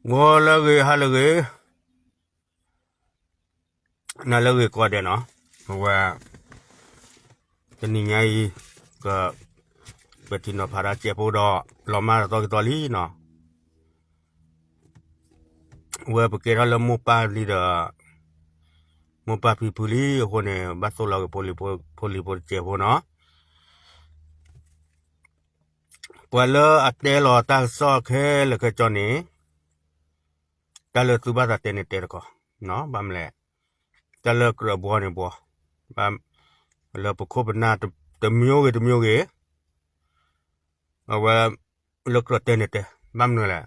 ဂီၤလၢအဂ့ၤ ဟါလၢအဂ့ၤ, နၤလၢအဂ့ၤကိးဂၤဒဲးနီၤ, အဝဲ တနံၤညါအံၤ က ပထံၣ်နီၤဖးတၢ်စဲးဖိဒီး လီၤမၢ်တသီက့ၤသီလံနီၤ, အဝဲပကဲထီၣ်လၢမိၢ်ပၢ်လံဒီး မိၢ်ပၢ်ဖံဖုလံအဃိန့ၣ် ဘၣ်သိၣ်လီၤက့ၤဖိလံၤဖိတစဲးဖိနီၤ, ပှၤလၢအတဲလီၤတၢ်ကစီၣ်ခဲလၢာ်ခဲဆ့န့ၣ် တၢ်လၢသုဘၣ်သးတဲန့ၣ်တဲတခီ, ဘၣ်မနုၤလဲၣ်, တၢ်လၢကြၢးဘှီန့ၣ်ဘှီ, လၢပခိၣ်ပနၢ်တမျိုးဂ့ၤတမျိုးဂ့ၤ, အဝဲ လၢကြၢးတဲန့ၣ်တဲ, ဘၣ်မနုၤလဲၣ်,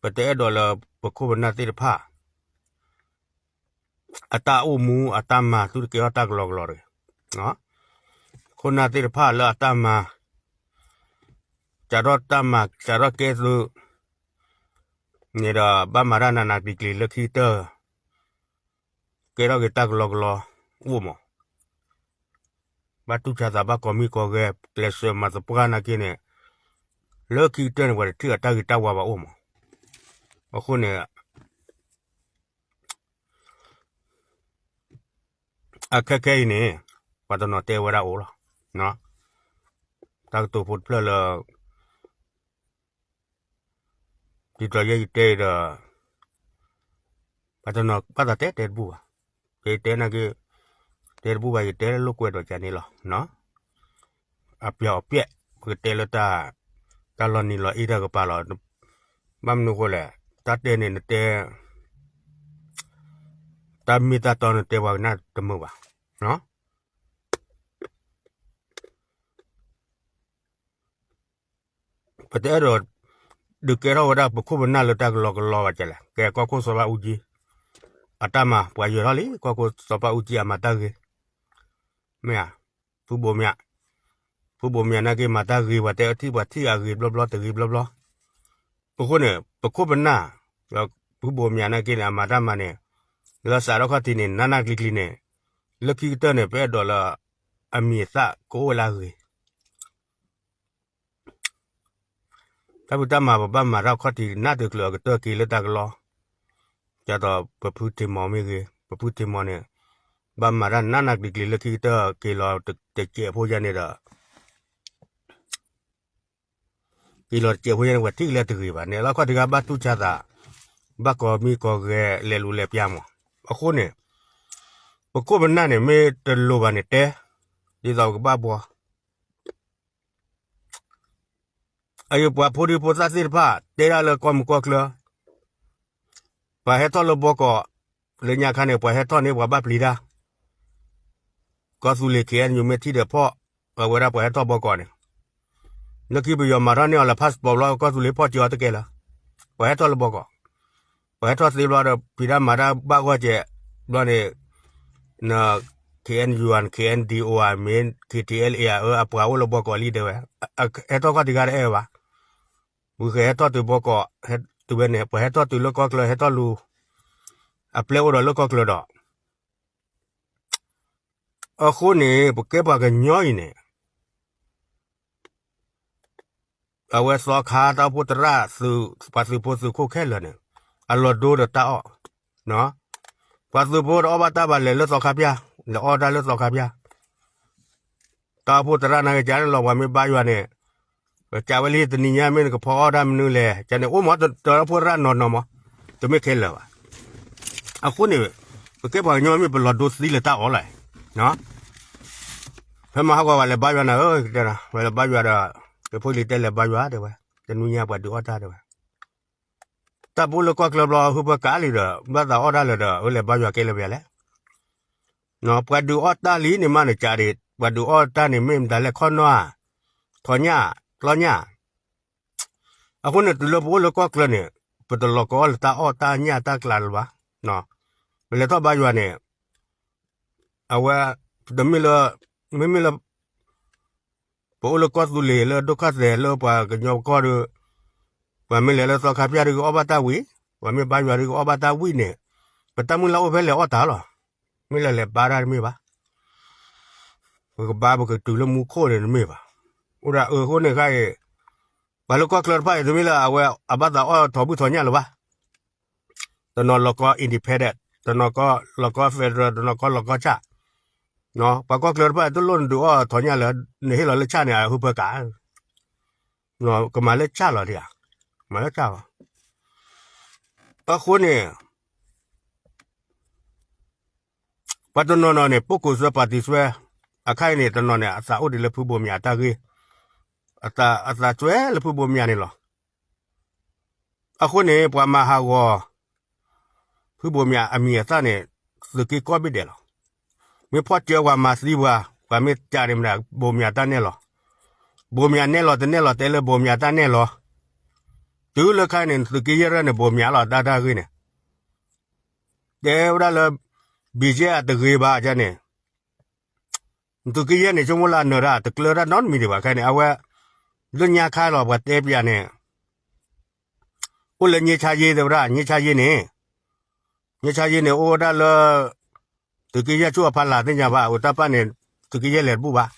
ပတအဲၣ်ဒိးလၢပခိၣ်ပနၢ်သ့ၣ်တဖၣ် အတၢ်အိၣ်မူအတၢ်မၤသုတကဲထီၣ်တၢ်ကလီကလီတဂ့ၤ, ခိၣ်နၢ်သ့ၣ်တဖၣ်လၢအတၢ်မၤ စးထီၣ်တၢ်မၤ စးထီၣ်ကဲသု န့ၣ်ဒီး ဘၣ်မၤတၢ်နးနးကျံၤကျံၤလၢခံကတၢၢ် ကဲထီၣ်က့ၤတၢ်ကလီကလီအိၣ်မး, ဘၣ်တူၢ်ဆါသးဘၣ်ကီၤမံကီၤဂဲၤ ကျဲးစၢးမၤသပှၢ်နာ်က့န့ၣ် လၢခံကတၢၢ်န့ၣ် ပှၤတထံၣ်အတၢ်ဂ့ၤတၢ်ဝါဘၣ်အိၣ်မး, အဃိန့ၣ် အခဲခဲအံၤန့ၣ် ပှၤတနီၤတဲဝဲဒၣ်အိၣ်လီၤ, တၢ်ကတိၤဖိတဖျၢၣ်လၢ ဒ်သိးယဲယတဲဒီး ပှၤတနီၤဘၣ်သးတဲတဲတဘူၣ်ဘၣ်, ယတဲနာ်က့ တဲတဘူၣ်ဘၣ် ယတဲလၢလိာ်ကွဲဒီးကန့ၣ်လီၤ, အပျီအပျဲၢ် ပကတဲလၢ တၢ်လီၤနံၤလီၤအ့ၣ်တၢ်ကပၤလီၤ, ဘၣ်မနုၤအဃိလဲၣ်, တၢ်တဲန့ၣ်နတဲ တၢ်မ့ၢ်တၢ်တီနတဲပှၤကနၣ်တမုာ်ဘၣ်, ပတအဲၣ်ဒိး ဒုးကဲထီၣ်ဝဲဒၣ်ပခိၣ်ပနၢ်လၢတၢ်ကလီကလီဘၣ်ကလဲၣ်, ကဲကီၢ်ခိၣ်စီၤဘၣ်အူကၠံ အတၢ်မၤ ပှၤယၢၤထီၣ်လံ ကီၢ်ခိၣ်စီၤဘၣ်အူကၠံအမၤတၢ်ဂ့ၤ, မ့ၢ်ဧါ, ဖုဘိးမၠး, ဖုဘိးမၠးနာ်က့မၤတၢ်ဂ့ၤ ပှၤတဲအထံၣ်ပှၤထံၣ်အဂ့ၤဘျီဘျီတဂ့ၤဘျီဘျီ, အဃိန့ၣ် ပခိၣ်ပနၢ် ဖုဘိးမၠးနာ်က့န့ၣ် အမၤတၢ်မၤန့ၣ် လၢစးထီၣ်ခီၣ်ထံးန့ၣ် နးနးကျံၤကျံၤန့ၣ် လၢခံကတၢၢ်န့ၣ် ပအဲၣ်ဒိးလၢ အမံၤအသၣ်ကအိၣ်လၢအဂ့ၤ တၢ်ဖံးတၢ်မၤပဘၣ်မၤတၢ်ခီၣ်ထံး နၢ်တကျၢၤအကတၢၢ်က့ၤလၢတၢ်ကလီ, ဒ်သိးပဖုထံမီၤမ့ၢ်ဂ့ၤ, ပဖုထံမီၤန့ၣ် ဘၣ်မၤတၢ်နးနးကျံၤကျံၤလၢခံကတၢၢ်က့ၤလီၤတစဲးဖိယါန့ၣ်ဒီး က့ၤလီၤတစဲးဖိယါန့ၣ် ပှၤထံၣ်ကလဲၤတဂ့ၤဘၣ်န့ၣ် လီၢ်ခီၣ်ထံးဂၤဘၣ်တူၢ်ဆါသး, ဘၣ်ကီၤမံကီၤဂဲၤ လဲၤလူၤလဲၤပျၢ်မး, အဃိန့ၣ် ပခိၣ်ပနၢ်န့ၣ် မ့ၢ်တလိၤဘၣ်န့ၣ်တဲ, ဒ်သိးပကဘၣ်ဘှီ အယပှၤဖိဒံဖိသၣ်သ့ၣ်တဖၣ် တဲဒၣ်လၢကီၢ်မုၢ်ကီၢ်ချၢ, ပှၤဟဲထီၣ်လၢဘီကီး, လၢညါခါန့ၣ် ပှၤဟဲထီၣ်န့ၣ် ပှၤဘၣ်ပျံၤတၢ်, ကီၢ်သူလ့ၤ ခ့ၣ်အဲၣ်ယူၣ် မ့ၢ်ထံၣ်ဒီးဖီၣ်, အဝဲဒၣ်ပှၤဟဲထီၣ်ဘီကီးန့ၣ်, လၢခံပယီၤမၤထီၣ်န့ၢ်အီၤလၢ passport ဘျီ ကီၢ်သူလ့ၤဖီၣ်က့ၤအီၤတကဲလၢၤ, ပှၤဟဲထီၣ်လၢဘီကီး, ပှၤဟဲထီၣ်သ့ဘျီဒီး ဖံးတၢ်မၤတၢ်ဘၣ်ဂီၢ်ကဲး, ဘျီန့ၣ် ခ့ၣ်အဲၣ်ယူၣ် ခ့ၣ်အဲၣ်ဒံၣ်အိၣ် မ့ၢ် ခ့ၣ်ထံၣ်အဲၣ်လ်အ့ၣ် အပှၤအိၣ်လၢဘီကီးလံတဲဝဲ, ဟဲထီၣ်ခီၣ်ထံးဂၤတအဲၣ်ဝဲဘၣ်, ဝံၤဃဲဟဲထီၣ်တုၤဘီကီး, တုၤဝဲန့ၣ် ပှၤဟဲထီၣ်တုၤလၢကီၢ်ချၢ ဟဲထီၣ်လူၤ, အပျဲၢ်အိၣ်ဒီးလၢကီၢ်ချၢဒီး, အဃိန့ၣ် ပကဲပှၤကညီအံၤန့ၣ် အဝဲသီခါတၢ်အိၣ်ဖှိၣ်သရၣ်သုး ပှၤသုးဖိသုးခိၣ်ခဲလၢာ်န့ၣ် အလီၤဒိဒီးတၢ်အီၣ်, ပှၤသုးဖိတအီၣ်ဘၣ်တၢ်ဘၣ်လဲၤလၢသီခါပျၢ်, လဲၤအီၣ်တၢ်လၢသီခါပျၢ်, တၢ်အိၣ်ဖှိၣ်သရၣ်နာ်က့ကန့ၣ်လီၤ ပှၤမ့ၢ်ဘါယွၤန့ၣ်, ပကးဝဲလံတနံၤညါမ့ၢ်နကဖီအီၣ်တၢ်မနုၤလဲၣ် ကန့ၣ်အိၣ်မး တၢ်အိၣ်ဖှိၣ်သရၣ်နီၢ်နီၢ်မး, တမ့ၢ်ခဲလၢာ်ဘၣ်, အဃိန့ၣ် ပကဲပှၤကညီမ့ၢ်ပလီၤဒိသံလၢတၢ်အီၣ်လဲၣ် ဖဲမဟါဂီၤပှၤလဲၤဘါယွၤနၤဧၢ, ပှၤလဲၤဘါယွၤဒီး ကဖိလံၤတဲလဲၤဘါယွၤတဲဝဲ, တနွံညါပှၤဒုးအီၣ်တၢ်တဲဝဲ, တၢ်ပအိၣ်လၢကီၢ်ချၢဘျီ ဟုပှဲၤကးလံဒီး ဘၣ်သးအီၣ်တၢ်လၢၤဒီး အလဲၤဘါယွၤကဲလၢၤပှဲၤလဲၣ်, ပှၤဒုးအီၣ်တၢ်လံန့ၣ်မးန့ၣ် ကးဒံး ပှၤဒုးအီၣ်တၢ်န့ၣ် မ့ၢ်မတၤလဲၣ် ခီနီၢ်ဧါ, ထီၣ်ညၣ်, ကျီညၣ် အဃိန့ၣ် တုၤလၢပအိၣ်လၢကီၢ်ချၢန့ၣ် ပတလီၤကအီၣ်လၢတၢ်အီၣ်တၢ်ညၣ်တၢ်ကျးလၢၤဘၣ်, ပလဲၤထီၣ်ဘါယွၤန့ၣ် အဝဲ တမ့ၢ်လၢ မ့မ့ၢ်လၢ ပအိၣ်လၢကီၢ်သူလ့ၤလၢဒိၣ်ခၢၣ်သဲးလၢပှၤကညီကီၢ်ဒီး ပှၤမ့ၢ်လဲၤလၢသီခါပျၢ်ဒီးကအီၣ်ဘၣ်တၢ်ဝံၤ, ပှၤမ့ၢ်ဘါယွၤဒီးကအီၣ်ဘၣ်တၢ်ဝံၤန့ၣ် ပတၢ်မုၢ်လၢ်အိၣ်ဖဲလဲၤအီၣ်တၢ်လီၤ, မ့ၢ်လၢလဲၤဘါတၢ်တမ့ၢ်ဘၣ်, ပကဘါပကတုၤလၢမူခိၣ်န့ၣ်တမ့ၢ်ဘၣ်, အိၣ်ဒၣ်အဃိန့ၣ်ခါအံၤ ပှၤလၢကီၢ်ချၢတဖၣ်အံၤ တမ့ၢ်လၢအဝဲအဘၣ်သးအီၣ်ထီၣ်ဘုၣ်ထီၣ်ညၣ်လၢၤဘၣ်, တနီၤလီၤကီ independent, တနီၤကီလီၤကီ federal, တနီၤကီလီၤကီဆၣ်, ပှၤကီၢ်ချၢတဖၣ်တလိၣ်နဒုးအီၣ်ထီၣ်ညၣ်လၢ နဟ့ၣ်လီၤလၢဆၣ်န့ၣ် အဟၢဖၢကး, ကမၤလၢဆၣ်လီၤဒံးဧါ, မၤလၢဆၣ်လီၤ. အဃိန့ၣ် ပှၤတနီၤနီၤန့ၣ် ပိာ်ခိၣ်စွဲပၣ်တံၣ်စွဲ, အခါအံၤန့ၣ် တနီၤန့ၣ် အသးအိၣ်ဒံးလၢဖုဘိၣ်မၠးအတၢ်ဂ့ၢ်, အသးစွဲလၢဖုဘိၣ်မၠးန့ၣ်လီၤ. အဃိန့ၣ် ပှၤမၤဟးဂီၤ ဖုဘိၣ်မၠးအမံၤအသၣ်န့ၣ် သုးက့ကိးဘ့ၣ်ဒဲးလီၤ. မ့ၢ်ဖီၣ်စၢၤပှၤမၤသံပှၤ, ပှၤမ့ၢ်ကးန့ၣ်မတၤ ဘိၣ်မၠးတၢ်နဲၣ်လီၤ. ဘိၣ်မၠးနဲၣ်လီၤတနဲၣ်လီၤ တဲလၢဘိၣ်မၠးတၢ်နဲၣ်လီၤ. တုၤလၢခါန့ၣ် သုးက့ယဲၢ်ရဲၣ်န့ၣ် ဘိၣ်မၠးလီၤ တၢ်တၢ်ဂ့ၢ်န့ၣ် တဲဝဲဒၣ်လၢ ဘံၣ်ကဲအတဂ့ၤဘၣ်န့ၣ်, သုးက့ယဲၢ်န့ၣ် ဆိကမိၣ်လၢအနၢၤတၢ် တကျၢၤတၢ်နီတမံၤဒံးဘၣ်ခဲန့ၣ် အဝဲ လၢညါခါလီၤ ပှၤတဲပၠးန့ၣ် အိၣ်လၢ ငြိမ်းချမ်းရေး တဲဝဲဒၣ် ငြိမ်းချမ်းရေးန့ၣ်, ငြိမ်းချမ်းရေးန့ၣ် အိၣ်ဝဲဒၣ်လၢ သုးက့ယဲၢ်ဆူၣ်အဖီလာ်သ့ၣ်ညါဘၣ် အိၣ်တၢ်ပၢ်န့ၣ် သုးက့ယဲၢ်လဲၤတဘူၣ်ဘၣ်,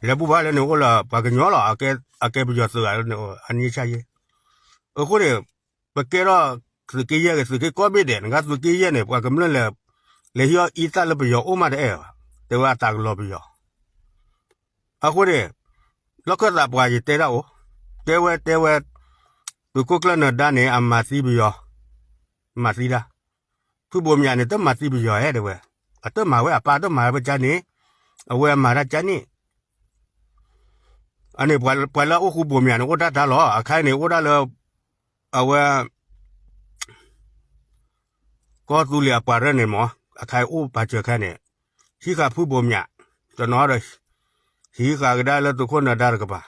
လဲၤဘူၣ်ဘၣ်လၢန့ၣ် အိၣ်လၢပှၤကညီလီၤ အကဲပယီၤသုးဂၤလၢန့ၣ် အ ငြိမ်းချမ်းရေး. အဃိန့ၣ် ပကဲထီၣ်သုးက့ယဲၢ်ဂ့ၤ သုးက့ကိးဘ့ၣ်ဒဲး နကသုးက့ယဲၢ်န့ၣ် ပှၤကမျၢၢ်လဲၤ လဲၤဟံးအီၣ်အံသၣ်လၢပယီၤအိၣ်မးတအဲၣ်ဘၣ်, တဲဝဲအသးကလီၤပယီၤ. အဃိန့ၣ် လီၢ်ခၢၣ်သးပှၤယတဲဒၣ်အိၣ်, တဲဝဲတဲဝဲ သုးခိၣ်ကျၢၢ်နၢၤဒါန့ၣ် အမၤသံပယီၤ, မၤသံတၢ်, ဖုဘိၣ်မၠးန့ၣ် တမၤသံပယီၤဧဲတဲဝဲ, အတမၤဝဲအပၢ်တမၤဝဲကန့ၣ်, အဝဲအမၤတၢ်ကန့ၣ် အန့ၣ် ပှၤလၢအအိၣ်ဃူဘိၣ်မၠးန့ၣ် အိၣ်တၢ်တၢ်လီၤ. အခါအံၤန့ၣ် အိၣ်ဒၣ်လၢ အဝဲ ကီၢ်သူလ့ၤအပှၤရဲၣ်န့ၣ်မး, အခါအံၤအိၣ်ပာ်စၢၤခဲန့ၣ်, ဟံးဃာ်ဖုဘိၣ်မၠး, တနီၤဒီး ဟံးဃာ်ကဒါလၢသုးခိၣ်နၢၤဒါတကပၤ,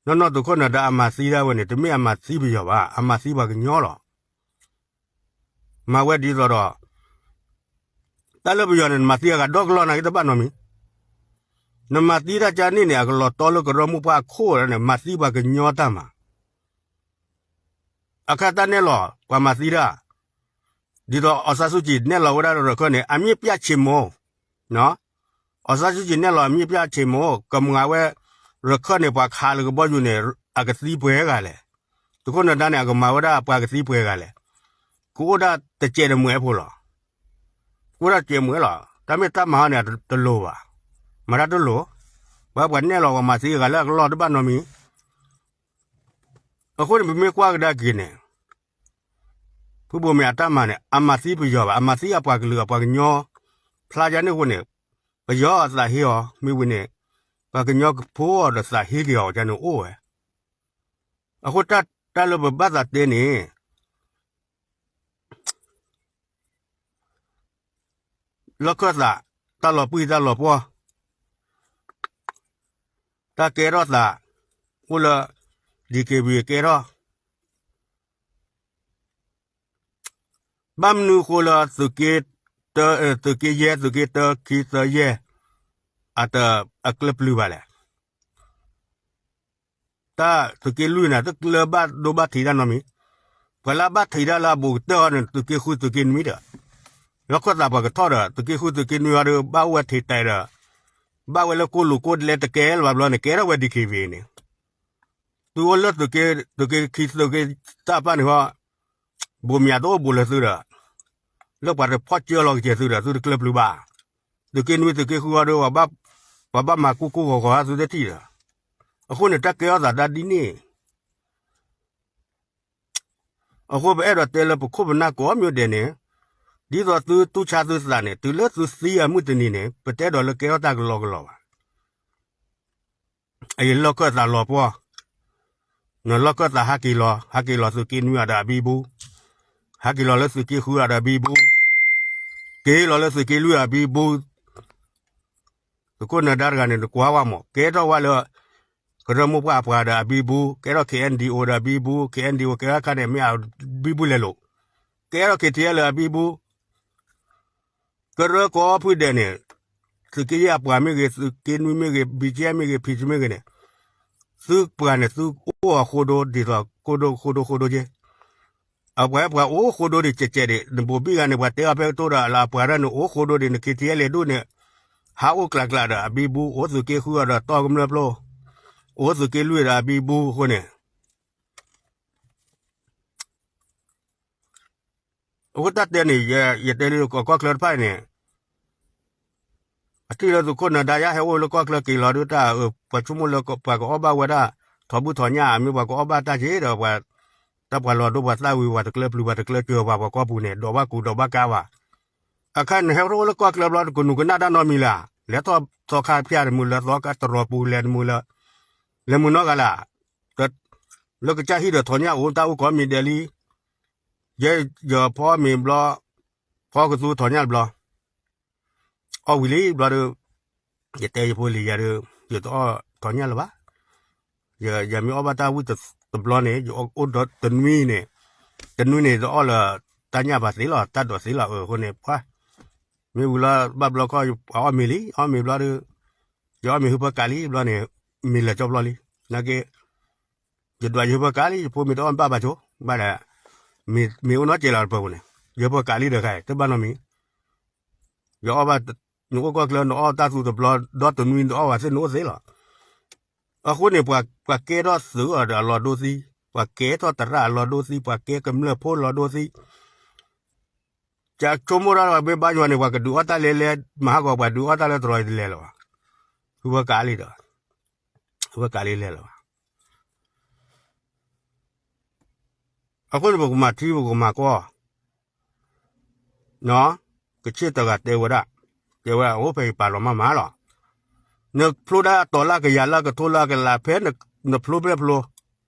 နီၢ်နီၢ်သုးခိၣ်နၢၤဒါအမၤသံဒၣ်ဝဲန့ၣ် တမ့ၢ်အမၤသံပယီၤဘၣ်, အမၤသံပှၤကညီလီၤ. မၤဝဲဒ်သိးဒီး တၢ်လၢပယီၤန့ၣ် နမၤသံအဂၤဒီကလီၢ်နာ်က့တဘၣ်နီတမံၤ, နမၤသံတၢ်ကန့ၣ်န့ၣ် အကလီၤတီလၢကရၢမိၢ်ပှၢ်အခိၣ်န့ၣ် မၤသံပှၤကညီတၢ်မၤ အခါတၢ်နဲၣ်လီၤ ပှၤမၤသံတၢ်, ဒ်သိး အောင်ဆန်းစုကြည် နဲၣ်လီၤဝဲဒၣ်ရၢၢ်ခၢၣ်န့ၣ် အမြစ်ပြတ်ချေမှုန်း, အောင်ဆန်းစုကြည် နဲၣ်လီၤ အမြစ်ပြတ်ချေမှုန်း, ကမၤဝဲ ရၢၢ်ခၢၣ်န့ၣ် ပှၤခးလၢကဘီယူၤန့ၣ် အကသံပှဲၤဂၤလဲၣ်, သုးခိၣ်နၢၤဒါန့ၣ် အကမၤဝဲဒၣ်ပှၤကသံပှဲၤဂၤလဲၣ်, ကအိၣ်ဒၣ်တစဲးတမှဲးဖိလီၤ. ကအိၣ်ဒၣ်တစဲးမှဲးလီၤ. တၢ်မ့ၢ်တၢ်မၤဟီန့ၣ် တလိၤဘၣ်, မၤတၢ်တလိၤ, ပှၤပှၤနဲၣ်လီၤပှၤမၤသံအဂၤလၢအကလီၢ်တဘၣ်နီတမံၤ အဃိန့ၣ် ပမ့ၢ်ကွၢ်ကဒါက့ၤန့ၣ် ဖုဘိၣ်မၠးအတၢ်မၤန့ၣ် အမၤသံပယီၤဘၣ်, အမၤသံအပှၤကလုာ်အပှၤကညီ, ဖျါယါန့ၣ်အဃိန့ၣ် ပယီၤအသးဟ့အီၤ မ့ၢ်ဝံၤန့ၣ် ပှၤကညီကဖိအီၤဒီးသးဟ့က့ၤအီၤန့ၣ်အိၣ်ဝဲ. အဃိတၢ်လၢပဘၣ်သးတဲန့ၣ် လီၢ်ခၢၣ်သး, တၢ်လီၤပှံၢ်တၢ်လီၤပှီၢ်, တၢ်ကဲထီၣ်သး, အိၣ်လၢ DKBA ကဲထီၣ်, ဘၣ်မနုၤအဃိလၢသုးက့, သုးက့ယဲၢ် သုးက့တၢ ခံ သၢ ယဲၢ် အတ, အကျၢၤပျုၤဘၣ်လဲၣ်. တၢ်သုးက့လွံၢ်န့ၣ် တကျၢၤဘၣ်ဒိဘၣ်ထံးတၢ်နီတမံၤ, ပှၤလၢအဘၣ်ထံးတၢ်လၢအဘူးကတၢၢ်အီၤန့ၣ် သုးက့ဃုသုးက့နွံဒီး, လီၢ်ခၢၣ်သးပှၤကထီၣ်ဒီး သုးက့ဃုသုးက့နွံအီၤဒီး ဘၣ်အိၣ်ဝဲထံးတဲာ်ဒီး, ဘၣ်ဝဲလၢကိၣ်လူၤကိၣ်ဒဲတကဲလၢၤဘၣ်ဘျီန့ၣ် ကဲထီၣ်ဝဲ DKBA န့ၣ်, သုအိၣ်လၢသုးက့, သုးက့ခံသုးက့တၢ်ပၢ်န့ၣ်ဟီ ဘိၣ်မၠးတအိၣ်ဘူးလၢသုဒီး, လၢပှၤတဖီၣ်ကၢလီၤကစဲၤသုဒီး သုတကျၢၤပျုၤဘၣ်. သုးက့နွံသုးက့ဃုအီၤဒီး ပှၤဘၣ်မၤကိၢ်ကိၢ်ဂီၤဂီၤသုတထံၣ်ဒီး, အဃိန့ၣ် တၢ်ကဲထီၣ်သးတၢ်ဒ်န့ၣ် အဃိပအဲၣ်ဒိးတဲလၢပခိၣ်ပနၢ်ကိးမံၤဒဲးန့ၣ်, ဒ်သိးသုတူၢ်ဆါသုသးန့ၣ် တုၤလၢသုသံအမုၢ်တနံၤန့ၣ် ပတအဲၣ်ဒိးလၢကဲထီၣ်တၢ်ကလီကလီဘၣ်. အအံၤလီၢ်ခၢၣ်သးလီၤပှီၢ်, နလီၢ်ခၢၣ်သးဟးက့ၤလီၤ, ဟးက့ၤလီၤသုးက့နွံအီၤဒီးအဘံဘူ, ဟးက့ၤလီၤလၢသုးက့ဃုအီၤဒီးအဘံဘူ, က့ၤလီၤလၢသုးက့လွံၢ်အဘံဘူ, သုးခိၣ်နၢၤဒါတဂၤန့ၣ် နကွၢ်ဝဲမး ကဲထီၣ်ဝဲလၢ ကရၢမိၢ်ပှၢ်အပှၤဒီးအဘံဘူ, ကဲထီၣ် KNDO ဒီးအဘံဘူ, KNDO ကဲထီၣ်ခါန့ၣ် မ့ၢ်အဘံဘူလဲၤလိာ်, ကဲထီၣ် KTLA အဘံဘူ, ကရၢကိးဖုဒဲးန့ၣ်, သုးက့ယဲၢ်အပှၤမ့ၢ်ဂ့ၤ, သုးက့နွံမ့ၢ်ဂ့ၤ, BGF မ့ၢ်ဂ့ၤ, PC မ့ၢ်ဂ့ၤန့ၣ်, သုပှၤန့ၣ် သုအိၣ်အဃိဒိ ဒ်သိးဃိဒိဃိဒိဃိဒိက့, အပှၤပှၤအိၣ်ဃိဒိဒံးကဲးကဲးဒံး, နဘိးဘံၣ်ဂၤန့ၣ် ပှၤတဲအီၤဖဲကတိၤဒီး လၢအပှၤရဲၣ်န့ၣ်အိၣ်ဃိဒိဒံး န KTLA ဒိၣ်န့ၣ်, ဟးအိၣ်ကျးကျးဒီးအဘံဘူ, အိၣ်သုးက့ဃုအီၤဒီးတီကမျၢၢ်ဖျိ, အိၣ်သုးက့လွံၢ်ဒီးအဘံဘူအဃိန့ၣ် အဃိတၢ်တဲန့ၣ် ယတဲလၢကီၢ်ချၢတဖၣ်အံၤန့ၣ် အထံၣ်လၢသုးခိၣ်နၢၤဒါယါဟဲအိၣ်လၢကီၢ်ချၢက့ၤလီၤဒုးတၢ် ပှၤဆိကမိၣ်လၢပှၤကအီၣ်ဘၣ်ဝဲဒၣ် ထီဘူၣ်ထီညၣ် မ့ၢ်ပှၤကအီၣ်ဘၣ်တၢ်က့ဒီး တၢ်ပှၤလီၤဒိပှၤသၣ်ဝံၤ ပှၤတကျၢပျုၤ ပှၤတကျၢကၢၤ ပှၤပှၤကီၢ်ပူၤန့ၣ် ဒိးဘၣ်ကူဒိးဘၣ်ကါဘၣ်. အခါနဟဲအိၣ်လၢကီၢ်ချၢဘျီ တကနူၤကနၣ်တၢ်နီတမံၤလၢၤ. လဲၤထီၣ်သီခါဖၠၣ်တမုာ်လၢ သီခါတရီပူၤလဲၤတမုာ်လၢ လဲၤမုာ်နီတဂၤလၢ်. လၢကစၢ်ဟံၣ်ဒီးထီညၣ်အိၣ်တၢ်အိၣ်ကိးမံၤဒဲးလံ. ယဲ ယဖီမ့ၤဘျီ ဖီကသူထီညၣ်တဘျီ အီၣ်ဝံၤလံဘျီဒီး ယတဲယဖိလံၤယၤဒီး ယတအီၣ်ထီညၣ်လၢၤဘၣ်. ယမ့ၢ်အီၣ်ဘၣ်တၢ်ဝံၣ်တဘျီန့ၣ် ယအိၣ်ဒီးတနွံန့ၣ် တနွံန့ၣ် တအီၣ်လၢတၢ်ညၣ်ပှၤသ့လီၤ တၢ်ဒိးသ့လီၤအဃိန့ၣ် ပှၤ မ့ၢ်ဝံၤလီၤဘၣ်ဘျီခီ အီၣ်မ့ၤလံ အီၣ်မ့ၤဘျီဒီး ယအီၣ်မ့ၤဟုဖၢကးလံဘျီန့ၣ် မ့ၤလၢာ်ကၠီဘျီလံ. နာ်က့ ယဒွးယဟုဖၢကးလံ ယဖိမ့ၢ်တအီၣ်ဘၣ်ဘၣ်ဆိ ဘၣ်ဒီး မ့ၤအိၣ်နီတစဲးလီၤတပၢၤပူၤန့ၣ် ယဟုဖၢကးလံဒီးခါ တဘၣ်နီတမံၤ ယအီၣ်ဘၣ် နအိၣ်ကီၢ်ချၢ နအီၣ်တၢ်သူတဘျီ ဒီတနွံနအီၣ်ဝဲသ့ၣ်နအိၣ်သ့လီၤ. အဃိန့ၣ် ပှၤကဲထီၣ်သုးအီၤဒီးအလီၢ်ဒိသံ, ပှၤကဲထီၣ်သရၣ်အလီၢ်ဒိသံ, ပှၤကဲကမျၢၢ်ဖိလီၢ်ဒိသံ, ကဆိကမိၣ်တၢ်ဒီးမ့ၢ်ဘါယွၤန့ၣ် ပှၤကဒုးအီၣ်တၢ်လဲလဲ မၤဟးဂီၤ ပှၤဒုးအီၣ်တၢ်လၢတရီတလဲလၢၤဘၣ်. ဟုဖၢကးလံဒီး ဟုဖၢကးလံလဲလၢၤဘၣ်. အဃိန့ၣ် ပကမၤထံပကမၤကီၢ် ကဆ့ၣ်တဂၤတဲဝဲဒၣ်, တဲဝဲအိၣ်ဖဲအံၤပာ်လီၤမးမးလီၤ. နဖျိဒၣ်တီၤလၢကယၤလၢကထိလၢကလး ဖဲနဖျိဖဲဖျိ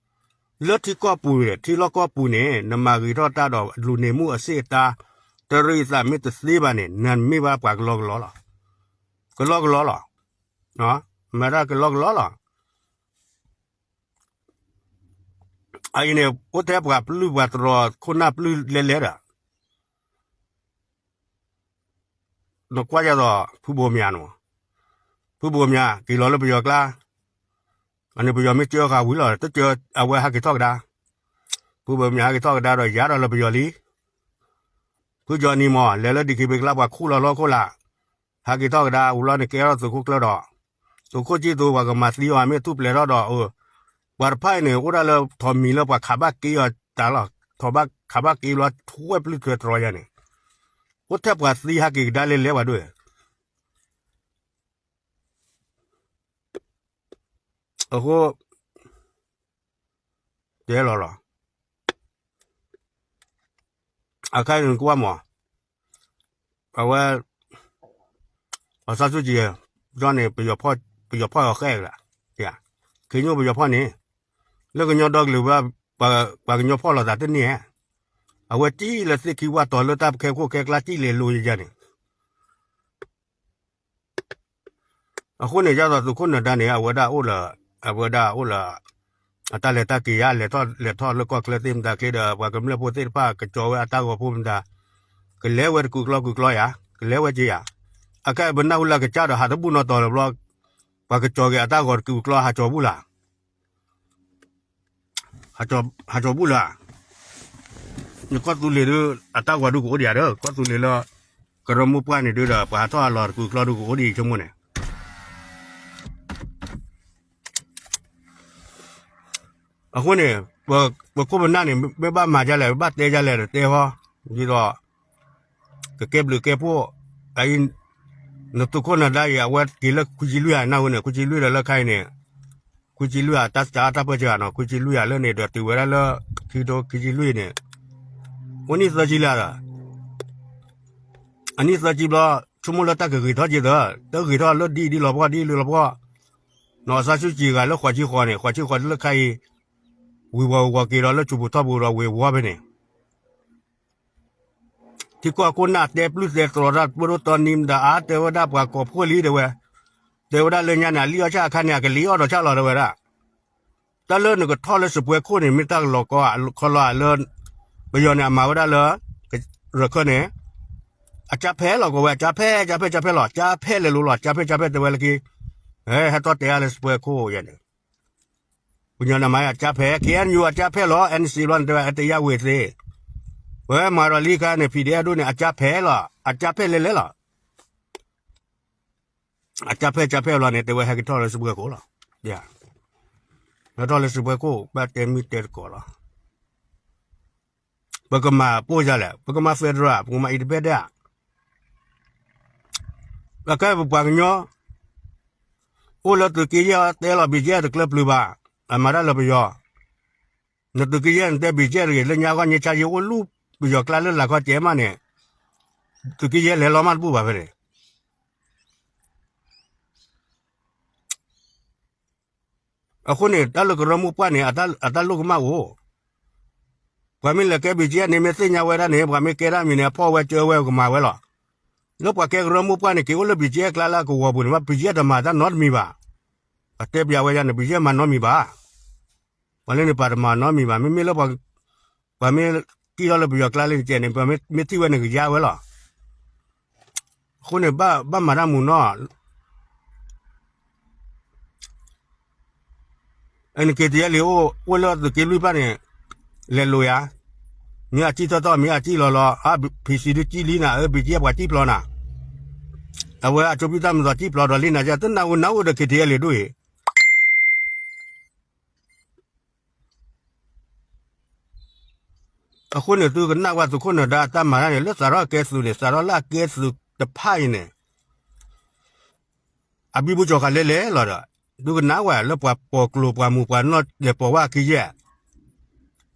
လၢထံကီၢ်ပူၤန့ၣ် ထံလီၢ်ကီၢ်ပူၤန့ၣ် နမၤဂ့ၤထီၣ်တၢ်ဒီးလူၤန့ၢ်မူအဆ့ၣ်အတာ် တရံးအသးမ့ၢ်တသ့ဘၣ်န့ၣ် နမ့ၢ်ဘၣ်ပှၤကလီကလီလီၤ. ကလီကလီလီၤ. မ့ၢ်ဒၣ်ကလီကလီလီၤ. အအံၤန့ၣ် အိၣ်ထဲပှၤပျုၢ်ပှၤတရီခိၣ်နၢ်ပျုၢ်လဲလဲဒီး နကွၢ်ယၤဒီး ဖုဘိမၠးန့ၣ်, ဖုဘိမၠး က့ၤလီၤလၢပယီၤကျါ, အန့ၣ်ပယီၤမ့ၢ်ကၢဃာ်ဝံၤလီၤ တကၢ အဝဲဟးက့ၤထီၣ်ကဒါ, ဖုဘိမၠးဟးက့ၤထီၣ်ကဒါဒီး ယၤဒီးလၢပယီၤလံ. ဖုကၠီနံၤမး လဲၤလၢဒံးခံဘ့ၣ်ကျါ ပှၤခူၣ်လီၤလီၢ်ခိၣ်လာ်, ဟးက့ၤထီၣ်ကဒါဝံၤလီၤန့ၣ် ကဲထီၣ်သုးခိၣ်ကျၢၢ်ဒီး သုးခိၣ်ကၠံၣ်သူ ပှၤကမၤသံအီၤ မ့ၢ်ထူၣ်ပျဲၤထီၣ်ဒီး ပှၤတဖၣ်အံၤန့ၣ် အိၣ်ဒၣ်လၢထိးမံၤလၢပှၤခးဘၣ်က့အီၤတၢ်လီၤ, ထိးဘၣ်ခးဘၣ်က့ဘျီ ထွဲပျုၢ်ထွဲတရီယၤန့ၣ်, အိၣ်ထဲပှၤသံဟးက့ၤကဒါလဲလဲပှၤဒိၣ် အဃိ တဲလီၤလီၤ. အခါန့ၣ်ကွၢ်မး, အဝဲ အစၢ်ဆူၣ်ကံ ကၠီန့ၣ် ပယီၤဖီၣ်အီၤဃဲၣ်ကလး, ခ့ညိၣ်ပယီၤဖီၣ်န့ၣ် လၢကညီဒီကလုာ်ဝဲ ပှၤကညီဖီၣ်လိာ်သးတန့ၢ်ဧါ, အဝဲတံၢ်လၢသ့ၣ်ခံဝၣ်တီၤလၢတၢ်ခဲခိၣ်ခဲကျါတံၢ်လဲၤလိၤယၤန့ၣ် အဃိန့ၣ် ယသိးသုးခိၣ်နၢၤဒါန့ၣ် အဝဲဒၣ်အိၣ်လၢ အဝဲဒၣ်အိၣ်လၢ အတၢ်လဲၤတၢ်က့ၤယါ လဲၤထီၣ်လဲၤထီၣ်လၢကီၢ်ချၢသ့ၣ်မတၤချ့ဒီး ပှၤကမျၢၢ်ဖိသ့ၣ်တဖၣ် ကကၠီၤဝဲအတၢ်ဂီၤဖိမတၤ ကလဲၤဝဲတကုာ်ကျီကုာ်ကျီယါ ကလဲၤဝဲက့ၤယါ, အခဲအံၤပနၢ်ဟူလၢကစၢ်ဒီးဟးတဘူၣ်နီၢ်တီၤလၢၤဘျီ ပှၤကကၠီၤက့ၤအတၢ်ဂီၤတကုာ်ကျီဟးကၠီၤဘူၣ်လၢ် ဟးကၠီၤဘူၣ်လၢ်, နကီၢ်သူလ့ၤဒုး အတၢ်ဂီၤဒုးကအိၣ်ဒံးဧါဒီး ကီၢ်သူလ့ၤလၢ ကရၢမိၢ်ပှၢ်န့ၣ်ဒုးဒီး ပှၤဟးထီၣ်အလီၤတကုာ်ကျီဒုးကအိၣ်ဒံးဆိကမိၣ်န့ၣ် အဃိန့ၣ် ပခိၣ်ပနၢ်န့ၣ် မ့ၢ်ဘၣ်မၤဒ်လဲၣ် မ့ၢ်ဘၣ်တဲဒ်လဲၣ်ဒီးတဲဟီ, ဒ်သိး ကကဲဘျုးကဲဖှိၣ်, အအံၤ နသုးခိၣ်နၢၤဒါအံၤ အဝဲက့ၤလၢခွံဆံလွံၢ်ဧါ နၢ်ဟူန့ၣ် ခွံဆံလွံၢ်ဒီးလၢခါအံၤန့ၣ်, ခွံဆံလွံၢ်ဧါ တၢ်စတၢ်ပၢၢ်စဂၤနီၤ ခွံဆံလွံၢ်ဧါလၢန့ၣ်ဒီးတုၤဝဲဒၣ်လၢ ခံထိခံဆံလွံၢ်န့ၣ်, အိၣ်နံၣ်သၢဆံလၢ်ဒီး အနံၣ်သၢဆံဘျီ ဆိကမိၣ်လၢတၢ်ကဂ့ၤထီၣ်က့ၤသၢ, တဂ့ၤထီၣ်လၢဒ်အံၤဒ်လီၤပှီၢ် ဒ်အံၤဒ်လီၤပှီၢ်, နီၢ်အစၢ်ဆူၣ်ကံဂၤလၢဃိးဆံဃိးန့ၣ် ဃိးဆံဃိးလၢခါအံၤ, ဝံၤဝီၤဝီၤက့ၤဒီးလၢဆူးပူၤထီၣ်ပူၤဒီးဝ့ၤဝီၤဖဲန့ၣ် ထံကီၢ်ခိၣ်နၢ်တဲပျုၢ်တဲတြီၤတၢ်ပဒိၣ်တီနံၤမတၤအါ တဲဝဲဒၣ်ပှၤကိးဖှိၣ်လံတဲဝဲ, တဲဝဲဒၣ်လၢညါန့ၣ် အလံၣ်အီၣ်ဆၣ်အခါန့ၣ် အကလံၣ်အီၣ်ဒီးဆၣ်လီၤတဲဝဲဒၣ်, တၢ်လၢနကထီၣ်လၢစပွဲခိၣ်န့ၣ် မ့ၢ်တၢ်ကလီၤကီခီလီၤလၢ ပယီၤန့ၣ် အမၤဝဲဒၣ်လၢ ရခၢၣ်န့ၣ် အကၠါဖဲလီၤကီးဝဲ အကၠါဖဲ ကၠါဖဲ ကၠါဖဲလီၤ ကၠါဖဲလဲၤလိၤလီၤ ကၠါဖဲ ကၠါဖဲတဲဝဲလၢခံ ဟဲထီၣ်တဲအါလၢစပွဲခိၣ်ယဲန့ၣ် ပညီနမၤအကၠါဖဲ ခ့ၣ်အဲၣ်ယူၣ် အကၠါဖဲလီၤ အဲၣ်နစံဘျီန့ၣ်တဲဝဲ အတယၢ်ဝ့ၤသ့, ပဝဲမၤဒီးလံခါန့ၣ် ဖံးဒ့အဲၣ်ဒိၣ်န့ၣ် အကၠါဖဲလီၤ အကၠါဖဲလဲၤလဲၤလီၤ အကၠါဖဲကၠါဖဲလီၤန့ၣ် တဲဝဲဟဲက့ၤထီၣ်လၢစပွဲခိၣ်လီၤ. ဟဲထီၣ်လၢစပွဲခိၣ် ဘၣ်တဲမုၢ်တဲတကိးလီၤ. ပကမၤပိၢ်ယၤလဲၣ်, ပကမၤ federal ပကမၤ independent ဧါ. အခဲပပှၤကညီ အိၣ်လၢသုးက့ယဲၢ်တဲလီၤ ဘံၣ်ကဲတကျၢၤပျုၤဘၣ်, အမၤတၢ်လၢပယီၤ, နသုးက့ယဲၢ်နတဲဘံၣ်ကဲတဂ့ၤ လၢညါဂီၢ် ညၣ်ဆါယဲအိၣ်လူၤပယီၤကျါလၢလာ်ခီကဲမးန့ၣ်, သုးက့ယဲၢ်လဲၤလီၤမးတဘူၣ်ဘၣ်ဖဲန့ၣ်. အဃိန့ၣ် တၢ်လၢကရၢမိၢ်ပှၢ်န့ၣ် အတၢ်လိၣ်ကမၣ်အိၣ်, ပှၤမ့ၢ်လဲၤကဲဘံၣ်ကဲန့ၣ် မ့ၢ်သ့ၣ်ညါဝဲဒၣ်န့ၣ် ပှၤမ့ၢ်ကဲတၢ်မံၤန့ၣ် အဖီၣ်ဝဲကၢဝဲကမၤဝဲလီၤ. လၢပှၤကဲကရၢမိၢ်ပှၢ်န့ၣ် က့ၤအိၣ်လၢဘံၣ်ကဲကျါလၢအကဝီၤပူၤန့ၣ် ဘၣ်ဘံၣ်ကဲတမၤတၢ်နီတမံၤဘၣ်. ပတဲပျးဝဲယၤန့ၣ် ဘံၣ်ကဲမၤနီတမံၤဘၣ်. ပှၤလၢန့ၣ်ပှၤတမၤနီတမံၤဘၣ်. မ့မ့ၢ်လၢ ပှၤမ့ၢ်ကံၣ်ထီၣ်လၢပယီၤကျါလၢနကဲန့ၣ် ပှၤမ့ၢ်ထံၣ်ဝဲန့ၣ်ကယါဝဲလီၤ. အဃိန့ၣ် ဘၣ်မၤတၢ်မုာ်နီၢ် နက့ၤတယဲလံ အိၣ်လၢသုးက့လွံၢ်ဖၣ်န့ၣ် လဲၤလိာ်ယၤ, မ့ၢ်အစံၣ်ထီၣ်ထီၣ် မ့ၢ်အစံၣ်လီၤလီၤ အ PC ဒုးစံၣ်လံနၤ အ ဘံၣ်ကဲပှၤစံၣ်ဖျီနၤ, အဝဲအကၠိဖံးတၢ်မုာ်သီစံၣ်ဖျီဒီးလံနၤ တနာ်ဝဲနၢ်အိၣ်ဒီး က့ၤတယဲလံဒိၣ်အံၤ အဃိန့ၣ် သုကနၣ်ဝဲသုးခိၣ်နၢၤဒါအတၢ်မၤတၢ်န့ၣ် လၢစးထီၣ်ကဲသုးန့ၣ် စးထီၣ်လၢအကဲသုးတဖၣ်အံၤန့ၣ် အဘံဘူကၠီၤဃာ်လဲၤလဲၤလီၤဒီး သုကနၣ်ဝဲလၢပှၤပိာ်ကျိၤပှၤမူးပှၤနီၢ်လဲၤပိာ်ဝဲအခံယဲၢ်,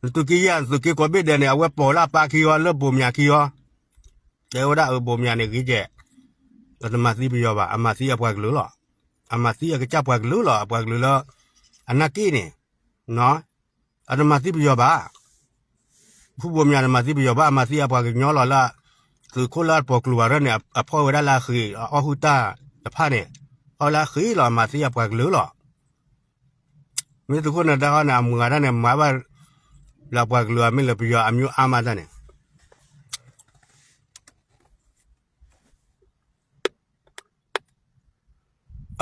နသုးက့ယဲၢ် နသုးက့ကိးဘ့ၣ်ဒဲးန့ၣ် အဝဲပိာ်လၢအပၢ်ခံဂီၤ လၢဘိးမၠးခံဂီၤ, တဲဝဲဒၣ်အဘိးမၠးန့ၣ်ဂ့ၤကဲး, အတမၤသံပယီၤဘၣ် အမၤသံအပှၤကလုာ်လီၤ, အမၤသံအကစၢ်ပှၤကလုာ်လီၤ အပှၤကလုာ်လၢ အနၢ်က့ၣ်န့ၣ် အတမၤသံပယီၤဘၣ် ဖုဘိးမၠးန့ၣ် မၤသံပယီၤဘၣ် အမၤသံအပှၤကညီလီၤလၢ သုးခိၣ်လၢအပိာ်ကျိၤဘၣ်ရၢၣ်န့ၣ် အဖီၣ်ဝဲဒၣ်လၢအဃ့ၢ် အအီၣ်ဟုၣ်တၢ်တဖၣ်န့ၣ် ဖီၣ်ဝဲလၢအဃ့ၢ်လီၤ အမၤသံအပှၤကလုာ်လီၤ. မ့ၢ်သုးခိၣ်နၢၤဒါဃီန့ၣ် အမုၢ်ဂၤဒၣ်န့ၣ် မၤဘၣ်လၢအပှၤကလုာ် အမ့ၢ်လၢပယီၤအမံၤအါမးတၢ်န့ၣ်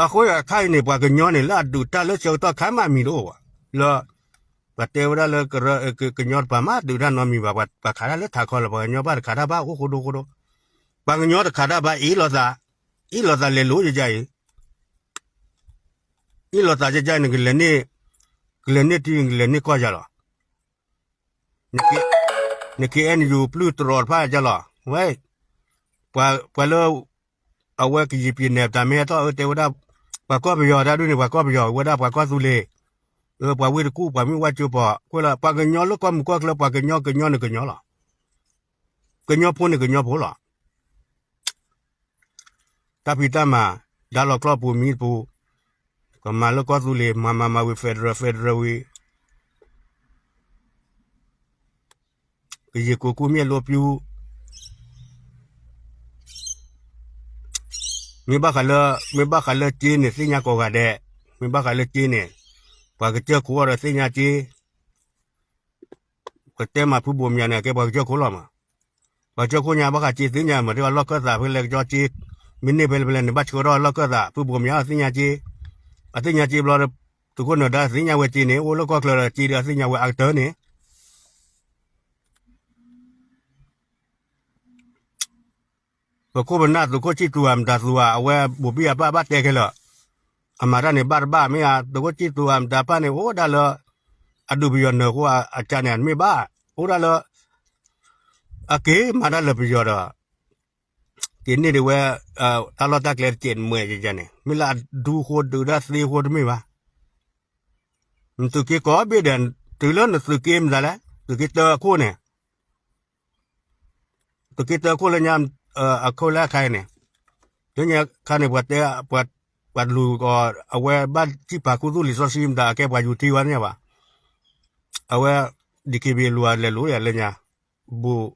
အဃိအခါအံၤန့ၣ် ပှၤကညီန့ၣ် လၢအဒုးတၢ်လၢဆၢကတီၢ်ခါမးမံၤတအိၣ်ဘၣ်, လၢ ပှၤတဲဝဲဒၣ်လၢ ကညီတပၤမးဒုးတၢ်နီတမံၤဘၣ်, ပှၤခးတၢ်လၢထးခီလီၤ, ပှၤကညီဘၣ်တခးတၢ်ဘၣ်အိၣ်ဃိဒိဃိဒိ, ပှၤကညီတခးတၢ်ဘၣ်အ့ၣ်လိာ်သး, အ့ၣ်လိာ်သးလဲၤလိာ်ယယါအံၤ, အ့ၣ်လိာ်သးယယါန့ၣ် ကလဲၤန့ၢ်, ကလဲၤန့ၢ်ထံ ကလဲၤန့ၢ်ကီၢ်ယၤလီၤ. နက့ နက့ အဲၣ်ယူၣ်ပျုၢ်တြီၤတဖၣ်ယါလီၤ, ဝဲ, ပှၤလၢ အဝဲကယံာ်ပျံၤနဲၣ်ပတၢ်မ့ၢ်ဟဲထီၣ်အၢတဲဝဲဒၣ်, ပှၤကီၢ်ပယီၤတၢ်ဒုးန့ၣ် ပှၤကီၢ်ပယီၤဝဲဒၣ်ပှၤကီၢ်သူလ့ၤ, ပှၤဝ့ၢ်တကူၣ် ပှၤမ့ၢ်ဝဲကၠိပီၤ, ကွဲးလၢ ပှၤကညီလၢကီၢ်မုၢ်ကီၢ်ချၢ ပှၤကညီ ကညီန့ၣ်ကညီလီၤ, ကညီဖိန့ၣ်ကညီဖိလီၤ. တၢ်ဖံးတၢ်မၤ ဒါလီၤကျီၢ်ပူၤမံပူၤ, ကမၤလၢကီၢ်သူလ့ၤ မၤမၤမၤဝံၤ federal federal ဝံၤ ကယံာ်ကိးကူမ့ၢ်လိပျူ, မ့ၢ်ဘၣ်ဃးလၢ, မ့ၢ်ဘၣ်ဃးလၢကၠ့န့ၣ် သ့ၣ်ညါကိးဂၤဒဲး, မ့ၢ်ဘၣ်ဃးလၢကၠ့န့ၣ်, ပှၤကစၢၢ်ခိၣ်အီၤဒီးသ့ၣ်ညါကၠ့ ပတဲမးဖုဘိးမၠးန့ၣ် အကဲပှၤကစၢၢ်ခိၣ်လီၤမး, ပှၤကစၢၢ်ခိၣ်ညါဘၣ်ဃးကၠ့သ့ၣ်ညါမး တဲဝဲလီၢ်ခၢၣ်သးဖဲလဲၣ်ကကၠ့, မ့ၢ်န့ၢ်ဖဲလဲၣ်ဖဲလဲၣ်န့ၣ် ဘၣ်ဆှၢထီၣ်လီၢ်ခၢၣ်သး ဖုဘိးမၠးအသ့ၣ်ညါကၠ့, အသ့ၣ်ညါကၠ့ဘျီဒီး သုးခိၣ်နၢၤဒါသ့ၣ်ညါဝဲကၠ့န့ၣ် အိၣ်လၢကီၢ်ချၢဒီးကၠ့ဒီးအသ့ၣ်ညါဝဲအကတၢၢ်န့ၣ် ပခိၣ်ပနၢ်သုးခိၣ်ဆံၣ်သူၤဧါမတၤသူၤဧါ အဝဲဘိးဘံၣ်အဘၣ်ဘၣ်တဲခဲလၢာ်, အမၤတၢ်န့ၣ်ဘၣ်တဘၣ်မ့ၢ်ဧါ သုးခိၣ်ဆံၣ်သူၤဧါမတၤပၣ်န့ၣ် အိၣ်ဒၣ်လၢ အဒုးပယီၤနၢၤဃိအကၢန့ၣ် မ့ၢ်ဘၣ်, အိၣ်ဒၣ်လၢ အက့ၤမၤတၢ်လၢပယီၤဒီး က့ၤန့ၢ်ဒံးဝဲ တၢ်လီၢ်တၢ်ကျဲတစဲးမွဲကန့ၣ် မ့ၢ်လၢအဒူဃိဒုးတၢ်သ့ဃိတမ့ၢ်ဘၣ်. နသုးက့ကိးဘ့ၣ်ဒဲး တုၤလၢနသုးက့မတၤလဲၣ် သုးက့တၢအခိၣ်န့ၣ် သုးက့တၢအခိၣ်လၢညါ အခိၣ်လၢအခါအံၤန့ၣ် လၢညါခါန့ၣ် ပှၤတဲ ပှၤလူၤကီး အဝဲဘၣ်စံၣ်ပာ်ခူသူၣ်လံာ်စီဆှံမတၤ အကဲပှၤယူၤထံဝဲန့ၣ်ဘၣ်. အဝဲ DKBA လူၤအလဲၤလိၤဒီးလၢညါ ဘူး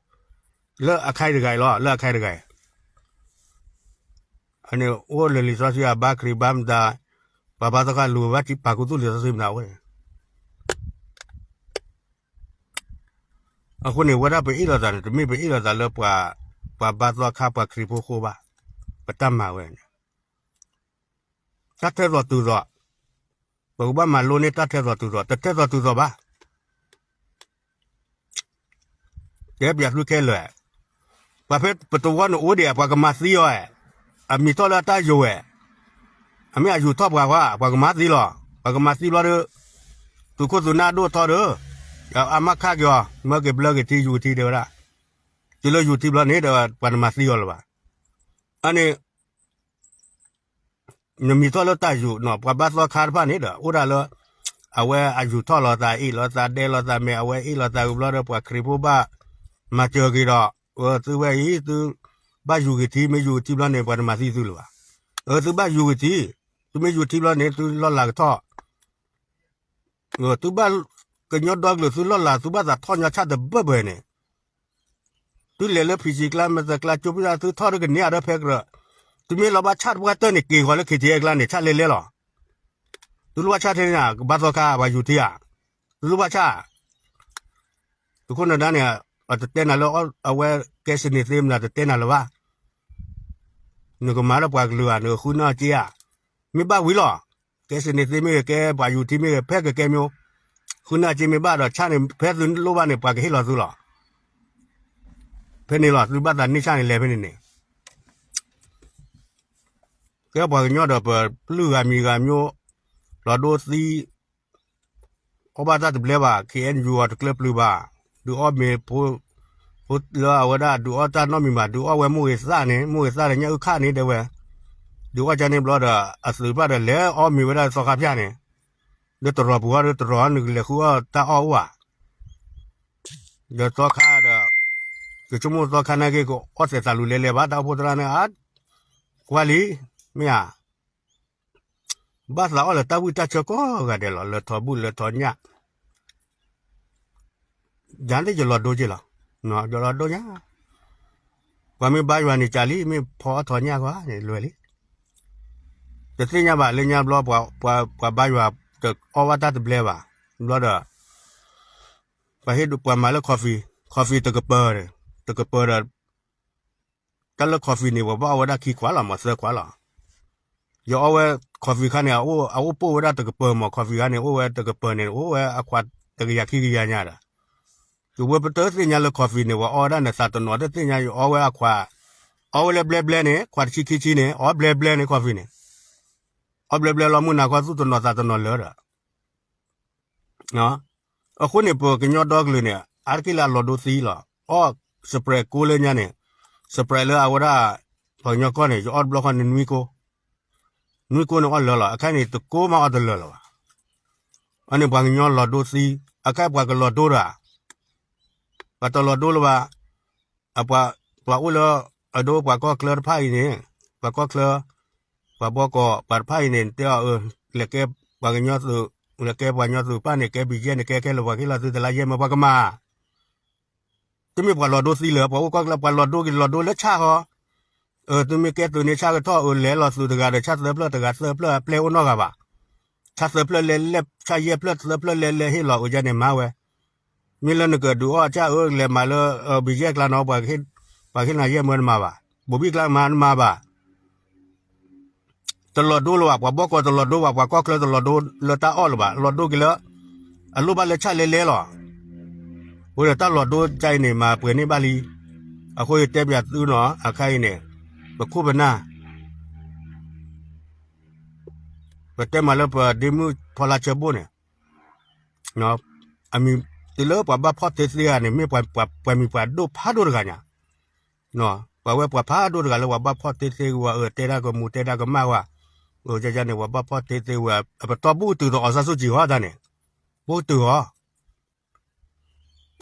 လၢအခါအံၤတဂၤအံၤလီၤ လၢအခါအံၤတဂၤအံၤ အန့ၣ်အိၣ်လၢလံာ်စီဆှံအဘါခရံာ်ဘါမတၤ ပှၤဘါသီခါလူၤဘၣ်စံၣ်ပာ်ခူသူၣ်လံာ်စီဆှံမတၤဝဲ အဃိန့ၣ် ဝဲဒၣ်ပအ့ၣ်လိာ်သးန့ၣ် တမ့ၢ်ပအ့ၣ်လိာ်သးလၢပှၤ ပှၤဘါသီခါပှၤခရံာ်ဖိဃိဘၣ်. ပတၢ်မၤဝဲန့ၣ် တၢ်ထဲသိးတုၤသိး ပကဘၣ်မၤလိန့ၢ်တၢ်ထဲသိးတုၤသိး တထဲသိးတုၤသိးဘၣ်. တဲပျးသုခဲလၢာ်, ပှၤဖဲပတဝီန့ၣ်အိၣ်ဒံး ပှၤကမၤသံအီၤဧါ, အမံၤထီၣ်လၢအတၢ်ယိာ်ဝဲ, အမ့ၢ်အယူၤထီၣ်ပှၤဃီ ပှၤကမၤသံလီၤ. ပှၤကမၤသံဘျီဒီး သုးခိၣ်သုးနၢ်ဒိၣ်ထီၣ်ဒီး တ အမၤခါက့ၤအီၤ မၢက့ၤဘျၢက့ၤထံ ယူၤကထံတဲဝဲဒၣ်, တုၤလၢယူၤထံဘျီန့ၣ်ဒီး ပှၤတမၤသံအီၤလၢၤဘၣ်. အန့ၣ် နမံၤထီၣ်လၢတၢ်ယူၤနီၤ ပှၤဘါသီခါတဖၣ်န့ၣ်ဒီး အိၣ်ဒၣ်လၢ အဝဲအယူၤထီၣ်လီၤသး အ့ၣ်လီၤသး ဒဲလီၤသးမဲာ် အဝဲအ့ၣ်လီၤသးဝံၤဘျီဒီး ပှၤခရံာ်ဖိဘၣ်မၤစၢၤက့ၤဒီး အသုဝဲအံၤ သုဘၣ်ယူၤက့ၤထံ မ့ၢ်ယူၤကထံဘျီန့ၣ် ပှၤတမၤသံသုလၢၤဘၣ်. အသုဘၣ်ယူၤကထံ, သုမ့ၢ်ယူၤထံဘျီန့ၣ် သုလီၢ်လၤကထီၣ် သုဘၣ်ကညီဒီကလုာ်သုလီၢ်လၤ သုဘၣ်သးထီၣ်ညီဆၣ်တဘၢၣ်ဘၢၣ်န့ၣ်, သုလဲၤလၢ ဖံဆံး ကျါ မဲာ်သၣ်ကျါ ကၠိပံၣ်တၢ် သုထီၣ်တကန့ၢ်အဒၢဖဲကရၢ, သုမ့ၢ်လီၤဘၣ်ဆၣ်တပှၢ်တၢၢ်န့ၣ် က့ၤဃီၤလၢ ခ့ထံအဲၣ် ကျါန့ၣ် ဆၣ်လဲၤလဲၤလီၤ. သုလိၣ်ဘၣ်ဆၣ်ထဲန့ၣ် ကဘါသီခါ ပှၤယူၤထံဧါ, သုလိၣ်ဘၣ်ဆၣ် သုးခိၣ်နၢၤဒါန့ၣ် အတတဲနၤလၢ အဝဲကဲစနံးသ့မနုၤ တတဲနၤလၢၤဘၣ်. နကမၤလၢပှၤကလုာ်ဧါ နကဃုနၢ်အီၣ်က့ဧါ, မ့ၢ်ဘၣ်ဝံၤလီၤ. ကဲစနံးသ့မ့ၢ်ဂ့ၤ ကဲပှၤယူၤထံမ့ၢ်ဂ့ၤ ဖဲကကဲမ့ၢ် ဃုနၢ်အီၣ်က့မ့ၢ်ဘၣ်ဒီး ဆၣ်န့ၣ် ဖဲသုလိၣ်ဘၣ်န့ၣ် ပှၤကဟ့ၣ်လီၤသုလီၤ. ဖဲန့ၣ်လီၤ သုဘၣ်သးန့ၢ်ဆၣ်န့ၣ်လဲၤဖဲန့ၣ်န့ၣ် ကဲပှၤကညီဒီး ပပျုၢ်ဂၤမံၤဂၤမံၤ လီၤဒိသံ အီၣ်ဘၣ်တၢ်တဘျဲဘၣ် ခ့ၣ်အဲၣ်ယူၤ အီၤတကျၢပျုၤဘၣ်, ဒုးအီၣ်မ့ၤဖိ ဖိလၢအဝဲဒၣ် ဒုးအီၣ်တၢ်နီတမံၤဘၣ်, ဒုးအီၣ်ဝဲမိၢ်ဂ့ၤသၣ်န့ၣ် မိၢ်ဂ့ၤသၣ်ဒီးညၣ်အုၣ်ခၣ်န့ၣ် တဲဝဲ, ဒုးအီၣ်ကန့ၣ်ဘျီဒီး အသုးတဖၣ်ဒီးလဲၤအီၣ်မ့ၤဝဲဒၣ်သီခါဖၠၣ်န့ၣ်, ဒီးတရီၤပူၤဃီဒီးတရီၤ နကလဲၤဃုအီၣ်တၢ်အီၣ်အိၣ်ဧါ. ဒီးသီခါဒီး ကဆိကမိၣ်သီခါနာ်က့ ကအီၣ်သဲးသးလူၤလဲၤလဲၤဘၣ် တၢ်အိၣ်ဖှိၣ်သရၣ်န့ၣ် အါ ကွၢ်လံ, မ့ၢ်ဧါ. ဘၣ်သးအီၣ်လၢတၢ်ဝံၣ်တၢ်ဆၢကိးဂၤဒဲးလီၤ, လၢထီဘူၣ်လၢထီညၣ်, ယၤသ့ၣ်ယလီၤဒိက့လီၤ, ယလီၤဒိညါ, ပှၤမ့ၢ်ဘါယွၤန့ၣ် ကးလံ, မ့ၢ်ဖီအီၣ်ထီညၣ်ကွၢ်န့ၣ် လွဲလံ. တသ့ၣ်ညါဘၣ်လၢညါဘျီ ပှၤဘါယွၤတအီၣ်ဘၣ်တၢ်တဘျဲဘၣ်, ဘျီဒီး ပှၤဟ့ၣ်ဒုးပှၤမၤလၢ coffee, coffee တကပၤ, တကပၤဒီး တၢ်လၢ coffee န့ၣ် ပှၤဘၣ်အီၣ်ဝဲဒၣ်ခံခွးလီၤ မ့ၢ်သၢခွးလီၤ. ယအီၣ်ဝဲ coffee ခါန့ၣ် အအိၣ်ပိၢ်ဝဲဒၣ်တကပၤမ့ၢ် coffee ခါန့ၣ် အိၣ်ဝဲတကပၤန့ၣ် အိၣ်ဝဲအခွးတကယၤခံကယၤညါဒီး, ယဝဲပတသ့ၣ်ညါလၢ coffee န့ၣ် ပှၤအီၣ်ဝဲဒၣ်န့ၣ် သးတနီၤ တသ့ၣ်ညါ ယအီၣ်ဝဲအခွး, အီၣ်ဝဲလၢဘျဲဘျဲန့ၣ် ခွးတဆံခံဆံန့ၣ် အီၣ်ဘျဲဘျဲန့ၣ် coffee န့ၣ်, အီၣ်ဘျဲဘျဲလီၤ မုၢ်နၤခီသူၣ်တနီၤသးတနီၤလၢာ်ဒီး အဃိန့ၣ် ပကညီဒီကလုာ်န့ၣ် အါတက့ၢ်လၢအလီၤဒိသံလီၤ. အီၣ် Sprite ကိးလၢညါန့ၣ်, Sprite လၢအဝဲဒၣ် ပှၤကညီကီၢ်န့ၣ် ယအီၣ်တဘျီဃီန့ၣ်နွံကိ, နွံကိန့ၣ်အီၣ်လၢာ်လီၤ. အခါန့ၣ် တကိးမးအီၣ်တလၢာ်လၢၤဘၣ်. အန့ၣ်ပှၤကညီလီၤဒိသံ, အခါပှၤကလီၤဒိတဂၤ, ပှၤတလီၤဒိလၢၤဘၣ်. ပှၤအိၣ်လၢ အဒိပှၤကီၢ်ချၢတဖၣ်အံၤန့ၣ်, ပှၤကီၢ်ချၢ ပှၤဘီကီး ပှၤတဖၣ်အံၤန့ၣ် တဲအီၤ အၢ လဲၤကဲပှၤကညီသုး, လဲၤကဲပှၤကညီသုးပၢ်န့ၣ် ကဲ ဘံယဲၢ် န့ၣ် ကဲခဲလၢာ် ပှၤကဟ့ၣ်လီၤသုတလါယဲၢ်မၢ ပှၤကမၤ, တမ့ၢ်ပှၤလီၤဒိသံလၢၤ ပှၤအိၣ်ကီၢ်ချၢ ပှၤလီၤဒိက့ၤလီၤဒိလၢဆၣ်ဃီ, အသုမ့ၢ်ကဲသုးန့ၣ် ဆၣ်ကထီၣ်အၢ လဲၤလီၤသုးတဂၤဒီး ဆၣ်သၢဖျၢၣ်တဂၤသၢဖျၢၣ် အပျဲၢ်အိၣ်နီတဂၤဘၣ်. ဆၣ်သၢဖျၢၣ်လဲၤလဲၤ ဆၣ်ယဲၢ်ဖျၢၣ်သၢဖျၢၣ်လဲၤလဲၤဟ့ၣ်လီၤအၢယဲၢ်န့ၣ်မၤဝဲ မ့ၢ်လၢနကဒုးအီၣ်အဆၣ်အၢ လဲၤမၤလၢ ဘံယဲၢ်ကျါနီၤ ပှၤကဟ့ၣ်နၤယဲၢ်မၢနမၤဘၣ်, ဘိဘံၣ်ကျါမၤနမၤဘၣ်. တလီၤဒိလၢၤဘၣ်, ပှၤဘီကီးတလီၤဒိဘၣ်, ပှၤကီၢ်ချၢတလီၤဒိလၢတၢ်အီၣ်လၢၤဘၣ်, လီၤဒိက့ၤလၢ အလိၣ်ဘၣ်လၢဆၣ်လဲၤလဲၤလီၤ. အဃိဒီးတၢ်လီၤဒိတခါအံၤန့ၣ် မၤပှဲၤန့ၢ်ဘၣ်လံ. အဃိယတဲပၠးသုနီၤ အခါအံၤန့ၣ် ပခိၣ်ပနၢ် ပတဲမးလၢပဒ့မုၣ်ဖီလာ်ဆၢဘိၣ်န့ၣ် အမံၤ တုၤလၢပှၤဘၣ်ဖီၣ်တ့ၢ်သ့ဂၤန့ၣ် မ့ၢ်ပှၤမံၤပှၤဒိၣ်ဖးဒိၣ်တဂၤညါ, ပှၤဝဲပှၤဖးဒိၣ်တဂၤလၢပှၤဘၣ်ဖီၣ်တ့ၢ်သ့ဝဲ အတဲဒၣ်ကမူၤတဲဒၣ်ကမၣ်ဝဲ, ယန့ၣ် ပှၤဘၣ်ဖီၣ်တ့ၢ်သ့ဝဲ အပတီၢ်ဘူၣ်တုာ်ဒီး အောင်ဆန်းစုကြည် ဟီတၢ်န့ၣ်, ဘူၣ်တုာ်ဟီ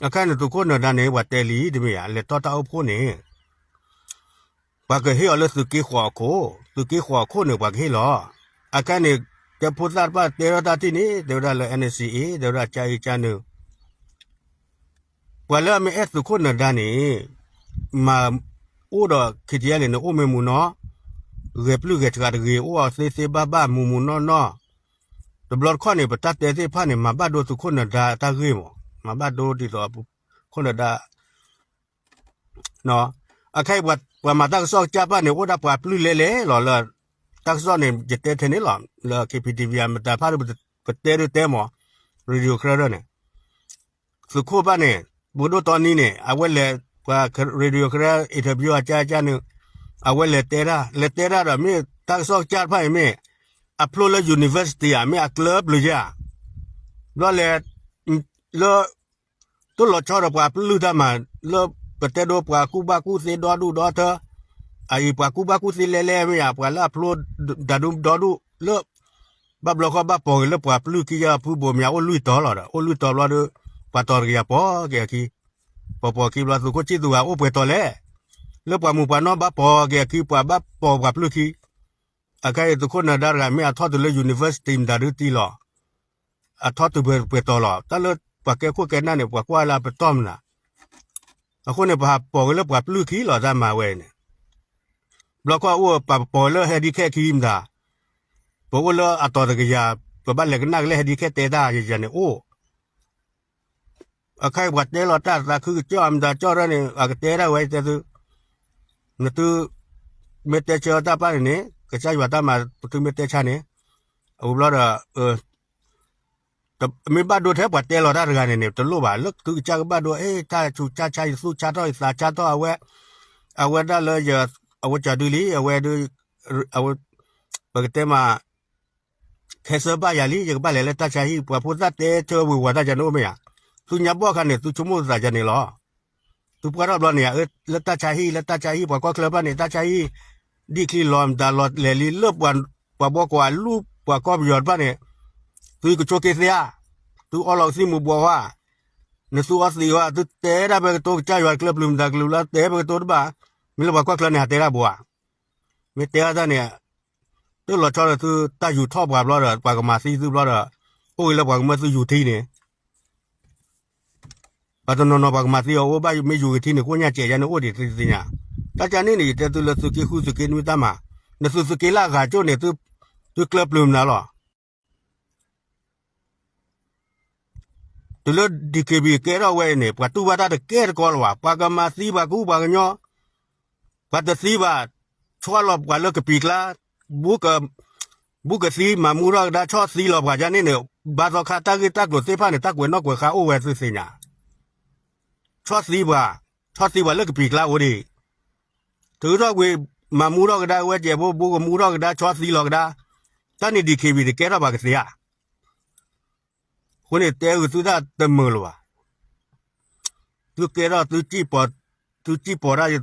အခါန့ၣ် သုးခိၣ်နၢၤဒါန့ၣ် ပှၤတဲလံတမ့ၢ်ဧါ, လဲၤထီၣ်တၢ်အိၣ်ဖှိၣ်န့ၣ် ပှၤကဟ့ၣ်အီၤလၢသုးက့ဃီးအခိၣ်, သုးက့ဃီးအခိၣ်န့ၣ် ပှၤကဟ့ၣ်လီၤ. အခါန့ၣ် တဲဖိသၣ်တဖၣ်တဲထီၣ်တၢ်ထံၣ်န့ၣ် တဲဝဲဒၣ်လၢ NCA တဲဝဲဒၣ်ကၢအံၤကၢနုာ် ပှၤလၢအမ့ၢ်အဲၣ်သုးခိၣ်နၢၤဒါန့ၣ် မၤအိၣ်ဒီး KTLA န့ၣ် အိၣ်မ့ၢ်မူနီၤ, ဂဲၤပျုၢ်ဂဲၤဆှးတဂ့ၤ အိၣ်အီၤသ့သ့ဘၣ်ဘၣ်မူမူနီၢ်နီၢ်, တဘျီတခီၣ်န့ၣ် ပတၢ်တဲသ့ၣ်တဖၣ်န့ၣ် မၤဘၣ်ဒိသုးခိၣ်နၢၤဒါတၢ်ဂ့ၢ်မး, မၤဘၣ်ဒိဒ်သိး ခိၣ်နၢၤဒါ အခါအံၤ ပှၤမၤတၢ်ကစီၣ်ကစၢ်တဖၣ်န့ၣ် အိၣ်ဒၣ်ပှၤပျုၢ်လဲၤလဲၤလီၤလၢ တၢ်ကစီၣ်န့ၣ် ယတဲထဲန့ၣ်လီၤ လၢ KPTV မတၤဖၣ်ဒီး ပတဲဒုးတဲမး Radio Karen န့ၣ် သုးခိၣ်ဘၣ်န့ၣ် ပဒိၣ်တီနံန့ၣ် အဝဲလဲၤ ပှၤ Radio Karen interview အကၢကၢန့ၣ် အဝဲလဲၤတဲတၢ် လဲၤတဲတၢ်ဒီး မ့ၢ်တၢ်ကစီၣ်ကစၢ်တဖၣ်အံၤမ့ၢ် အဖျိလၢ university ဧါ မ့ၢ်အကျၢပျၢၤယဲၢ်ဧါ ဘျီလဲၤ လၢ တလီၤဆီဒီးပှၤပျုၢ်တၢ်မၤ လၢပတဲဒိပှၤကူၣ်ဘၣ်ကူၣ်သ့ဒီဒူၣ်ဒီထၢ, အအံၤပှၤကူၣ်ဘၣ်ကူၣ်သ့လဲၤလဲၤမ့ၢ်ယါ ပှၤလၢအဖျိတၢ်ဒူၣ်ဒီဒူၣ်လၢ ဘၣ်ဘျီဃီဘၣ်ပိာ်က့ၤလၢပှၤပျုၢ်ခံယါဖုဘိၣ်မၠးအိၣ်လွံၢ်တီၤလီၤဒီး အိၣ်လွံၢ်တီၤဘျီဒီး ပှၤတီၤတကယၤပိာ်က့ၤအခံ, ပိာ်ပိာ်ခံဘျီသုးခိၣ်ဆံၣ်သူဂၤအိၣ်ပှဲၤတီၤလဲၣ်, လၢပှၤမုၢ်ပှၤနီၢ်ဘၣ်ပိာ်က့ၤအခံ ပှၤဘၣ်ပိာ်ပှၤပျုၢ်ခံ, အခဲအံၤသုးခိၣ်နၢၤဒါတဂၤမ့ၢ်အထီၣ်တုၤလၢ university မတၤဒုတံၢ်လီၤ, အထီၣ်တုၤပှဲၤတီၤလီၤ, တၢ်လၢပှၤကဲခိၣ်ကဲနၢ်န့ၣ် ပှၤကွၢ်လၢအပတီၢ်မနၤ, အဃိန့ၣ် ပဟးပိာ်က့ၤလၢပှၤပျုၢ်ခံလီၤတၢ်မၤဝဲန့ၣ် ဘျီခီၣ်အိၣ်ပပိာ်လၢ handicap ခံမတၤ, ပအိၣ်လၢအတီၤတကယၤ, ပဘၣ်လဲၤကနၣ်က့ၤလၢ handicap တဲတၢ်ယၤန့ၣ်အိၣ်, အခဲအံၤပှၤတဲလီၤတၢ်သးခုကစီၣ်မတၤကစီၣ်ဒၣ်န့ၣ် အကတဲဒၣ်ဝဲတဲသု, နသု မ့ၢ်တဲဆၢတၢ်ပၢ်န့ၣ်န့ၣ် ကစၢ်ယွၤတၢ်မၤပသုမ့ၢ်တဲဆါန့ၣ်, အဝဲဘျီဒီး မ့ၢ်ဘၣ်ဒိထဲပှၤတဲလီၤတၢ်တဂၤန့ၣ်န့ၣ် တလိၣ်ဘၣ် လၢသုကစၢ်ကဘၣ်ဒိ အဲ တၢ်ဆူးဆါဆါ ယသူၣ်ဆါထီၣ် ယသးဆါထီၣ် အဝဲ, အဝဲဒၣ်လၢ အဝဲကၠီဒုလံ အဝဲဒၣ်, ပကတဲမး ခဲစၢဘၣ်ယၤလံ ယကဘၣ်လဲၤလၢတၢ်ဆါဟံၣ် ပှၤဖိသၣ်တဲဆၢဝ့ၤဝီၤတၢ်ယၤန့ၣ်အိၣ်မ့ၢ်ဧါ, သုညါဘီၣ်ခါန့ၣ် သုဆိကမိၣ်သးယၤန့ၣ်လီၤ. သုပှၢ်ထီၣ်ဘျီန့ၣ် လၢတၢ်ဆါဟံၣ် လၢတၢ်ဆါဟံၣ် ပှၤကီၢ်ချၢဘၣ်န့ၣ် တၢ်ဆါဟံၣ် ဒံၣ်ချံလီၤမတၤလီၤလဲၤလံ လၢပှၤဘီကီးအလူၢ် ပှၤကီၢ်ပယီၤတဖၣ်န့ၣ်, သုကဆိးက့သ့ဧါ, သုအီလီၤကသံၣ်မူၤဘှီးဧါ, နသုအီသံးဧါ, သုတဲဒၣ်ဖဲကတိၤ ကစၢ်ယွၤကျၢပျုၤမတၤကလုာ်လၢတဲဖဲကတိၤတဘၣ်, မ့ၢ်လၢပှၤကီၢ်ချၢန့ၣ် ဟးတဲဒၣ်ဘိဧါ, မ့ၢ်တဲဒၣ်တၢ်န့ၣ် တလီၤဆီဒီးသုတၢ်ယူၤထီၣ်ပှၤဘျီဒီး ပှၤကမၤသံသုဘျီဒီး အိၣ်ဂ့ၤလၢပှၤကမၢသုယူၤထံန့ၣ် ပှၤတနီၤနီၤပှၤကမၤသံအီၤအိၣ်ဘၣ်မ့ၢ်ယူၤကထံန့ၣ် ကိၣ်ညါစဲးယါန့ၣ်အိၣ်ဒံးသုသ့ၣ်ညါ, တၢ်ကန့ၣ်န့ၣ် ယတဲသုလၢသုးက့ဃုသုးက့နွံတၢ်မၤ, နသုးသုးက့လၢအဂၤကၠိၣ်န့ၣ် သုကျၢပျုၤမနုၤလီၤ. တုၤလၢ DKB ကဲထီၣ်ဝဲအံၤန့ၣ် ပှၤတူၢ်ဘၣ်တၢ်တကဲတကီလၢၤဘၣ်, ပှၤကမၤသံပှၤကူပှၤကညီ ပှၤတသံဘၣ်, ဆီလီၤပှၤလၢကပံာ်ကျါ, ဘူးကသံမၤမူထီၣ်ကဒါ ဆီၣ်သံလီၤပှၤယါန့ၣ်န့ၣ်, ဘၣ်သီခါတၢ်ဂ့ၢ်တၢ်ကျိၤသ့ၣ်တဖၣ်န့ၣ် တၢ်ကွဲးနီၣ်ကွဲးဃါအိၣ်ဝဲသုသ့ၣ်ညါ, ဆီၣ်သံပှၤ, ဆီၣ်သံပှၤလၢကပံာ်ကျါအိၣ်ဒံး, ထုးထီၣ်ကွံာ်မၤမူထီၣ်ကဒါ ဝဲကဲးဖိဘူးကမူထီၣ်ကဒါ ဆီၣ်သံလီၤကဒါ, တၢ်န့ၣ် DKB တကဲထီၣ်ဘၣ်ကသ့ဧါ အဃိန့ၣ် တဲဂုာ်သုတၢ်တမုာ်လၢၤဘၣ်. သုကဲထီၣ် သုစံၣ်ပိာ်တၢ်ဒ်သိး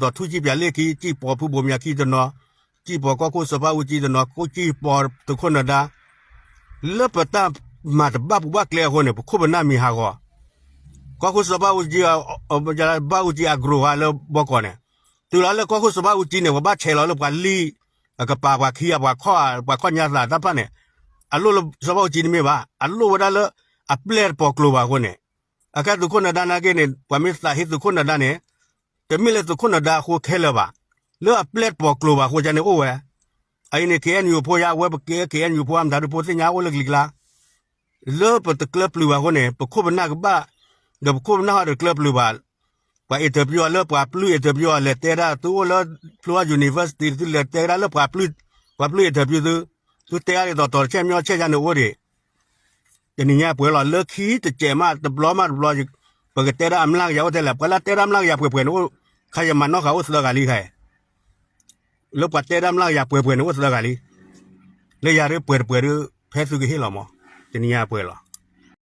ထူၣ်စံၣ်ပၠးလ့ၢ်ခံ, စံၣ်ပိာ်ဖုဘိၣ်မၠးခံတနီၤ, စံၣ်ပိာ်ကီၢ်ခိၣ်စီၤဘၣ်အူကၠံတနီၤ, ကိးစံၣ်ပိာ်သုးခိၣ်နၢၤဒါ, လၢပတၢ်မၤတဘၣ်ပူၤဘၣ်ကျဲအဃိန့ၣ် ပခိၣ်ပနၢ်မံၤဟးဂီၤ, ကီၢ်ခိၣ်စီၤဘၣ်အူကၠံ, ဘၣ်အူကၠံအကြိၤဟါလၢဘီကီးန့ၣ်, တုၤလီၤလၢကီၢ်ခိၣ်စီၤဘၣ်အူကၠံန့ၣ် ပဘၣ်ဆဲးလီၤလၢပှၤလံၢ် အကပၤပှၤခံဂၤ ပှၤခီၣ် ပှၤခီၣ်ညါသးတၢ်တဖၣ်န့ၣ်, အလိၣ်လၢစီၤဘၣ်အူကၠံတမ့ၢ်ဘၣ်, အလိၣ်ဝဲဒၣ်လၢအပျဲၢ်တပိာ်ကျိၤဘၣ်အဃိန့ၣ်, အခဲသုးခိၣ်နၢၤဒါနာ်က့န့ၣ် ပှၤမ့ၢ်သးဟ့သုးခိၣ်နၢၤဒါန့ၣ်, တမ့ၢ်လၢသုးခိၣ်နၢၤဒါအဃိခဲလၢာ်ဘၣ်, လၢအပျဲၢ်တပိာ်ကျိၤဘၣ်အဃိန့ၣ်အိၣ်ဝဲ, အအံၤန့ၣ် KNU ဖိယါ အဝဲပကဲ KNU ဖိအါမတၤဒုး ဖိသ့ၣ်ညါအိၣ်လၢကလံၤကျါ လၢပတကျၢပျုၤဘၣ်အဃိန့ၣ် ပခိၣ်ပနၢ်ကဘၣ်, ဒီးပခိၣ်ပနၢ်ဟီဒီးကျၢပျုၤဘၣ်, ပှၤ interview အီၤလၢပှၤပျုၢ် interview အီၤလဲၤတဲဒၣ် သုအိၣ်လၢဖျိ university သုလဲၤတဲဒၣ်လၢပှၤပျုၢ် ပှၤပျုၢ် interview သု, သုတဲဒၣ်ဒ်သိးတီၤတဆဲးမညီဆဲးယါန့ၣ်အိၣ်ဒံး, တနံၤညါပှဲၤလီၤ လၢခံတစဲးမး တဘျီမးတဘျီ, ပကတဲဒၣ်အမျးကယၤအိၣ်ထဲလဲၣ်, ပှၤလၢတဲဒၣ်မျးကယၤပှဲၤပှဲၤန့ၣ်အိၣ်, ခါယမၤနီၣ်ဃာ်အိၣ်သၢဂၤလံခါအံၤ လၢပှၤတဲဒၣ်မျးကယၤပှဲၤပှဲၤန့ၣ်အိၣ်သၢဂၤလံ, လၢယၤဒ်ပှဲၤတပှဲၤဒ် ဖဲသုကဟ့ၣ်လီၤမး, တနံၤညါပှဲၤလီၤ.